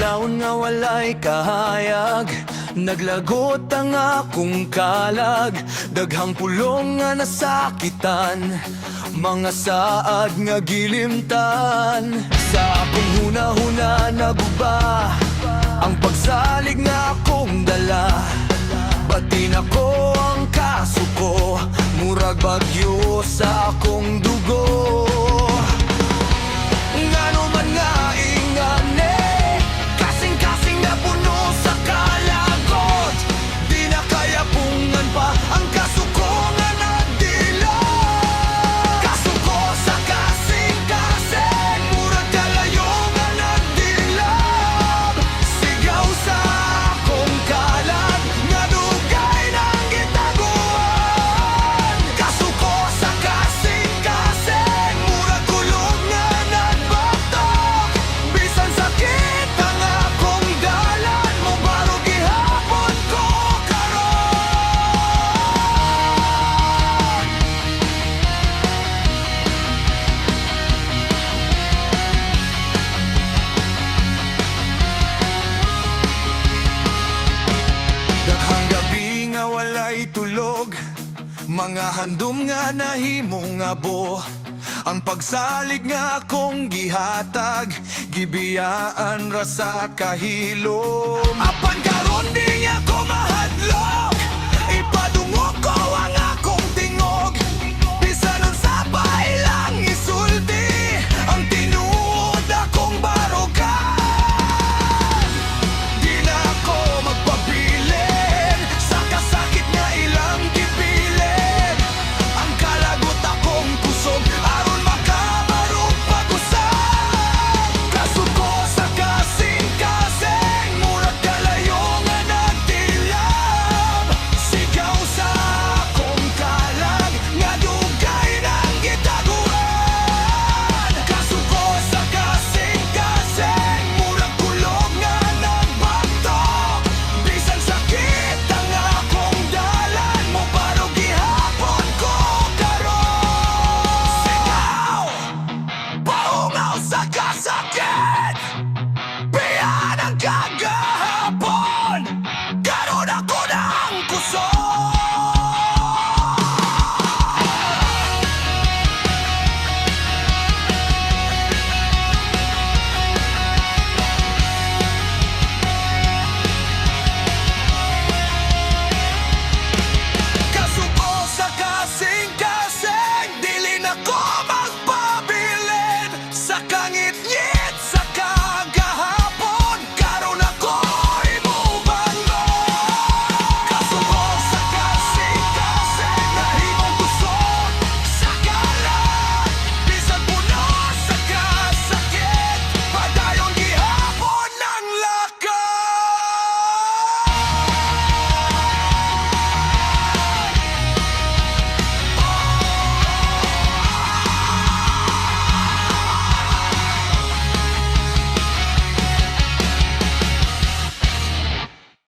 Adlawon nga walay kahayag, naglagot ang akong kalag. Daghang pulong nga nasakitan, mga saad nga gilimtan. Sa akong huna-huna naguba ang pagsalig nga akong dala. Batin ako ang kasuko, murag bagyo sa akong dugo. Ngano man nga ingani, kasing-kasing na puno sa kalagot. Di na kaya pungan pa ang kasuko nga nagdila. Kasuko sa kasing-kasing, murag kalayo nga nagdilab. Sigaw sa akong kalag nga dugay nang gitaguan. Kasuko sa kasing-kasing, murag kulog nga nagbatok. Bisan sakit ang akong dalan, mobaro gihapon ko karon. Daghang gabi nga walay tulog, mga handom nga nahimong abo. Ang pagsalig nga akong gihatag, gibiyaan ra sa kahilom. Apan